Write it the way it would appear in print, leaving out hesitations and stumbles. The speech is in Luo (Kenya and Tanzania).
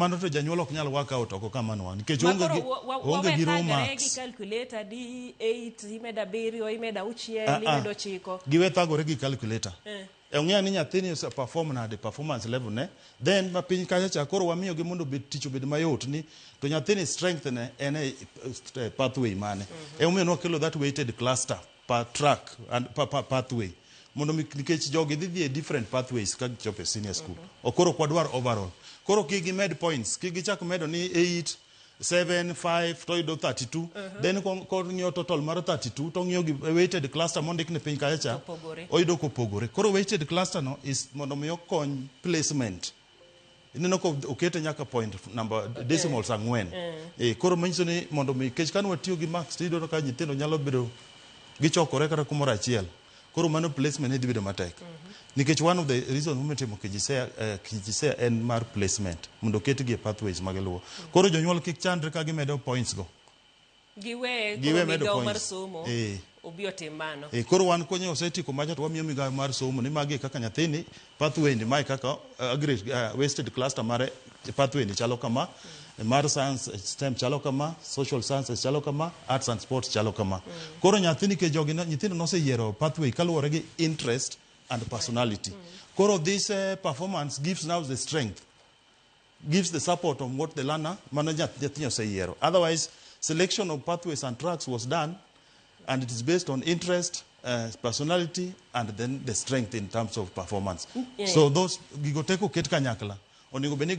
Mano to janyuol ok nyal work out oko kamano nikech Ma onge koro gi onge wawe gi raw thagre gi marks. calculator di 8 imedo abiriyo, imedo auchiel, Ah, ah. imedo ochiko. Giwe thagore gi calculator. E ong'eyo ni nyathini ose perform nade, performance level ne. Then mapiny kacha cha koro wamiyogi mondo obed tich obed mayot ni to nyathini strength ne en e pathway mane. Emomiyo nwakelo that weighted cluster per track and per pathway mondo nikech jogi dhi e different pathways ka gichopo e senior school. Ok koro ok wadwar overall. Koro kik gimed points, kik gichak medo ni 8, 7, 5 to yudo 32. Then kong'iyo total mar 32 to ng'iyo gi weighted cluster mondik ni piny kacha cha Opogore. oyudo kopogore. Koro weighted cluster no is mondo mi okony placement. Ineno ka okete nyaka point number decimals ang'wen. Koro manyiso ni mondo mi nikech kane watiyo gi marks, tiyudo ka nyithindo nyalo bedo gichokore kata kumoro achiel. Koro mano placement ne dhi bedo matek. Nikech one of the reasons momiyo timo KJSEA, KJSEA en mar placement mondo oketgi e pathways ma giluwo. Koro jonyuol kik chandre ka gimedo points go. Giwe Giwe koro medo migawo mar points. somo obi otim mano. Koro wan konyo osetieko macha to wamiyo migawo mar somo ni magi e kaka nyathini pathway ni mae kaka weighted cluster mare pathway ni chalo kama, mar science STEM chalo kama, social sciences chalo kama, arts and sports chalo kama. Koro nyathi nikech jogi nyithindo noseyiero pathway kaluwore gi interest and personality. Koro this performance gives now the strength, gives the support of what the learner mano nyathi oseyiero. Otherwise, selection of pathways and tracks was done and it is based on interest, personality and then the strength in terms of performance. So those gigo te koket kanyakla onego bed ni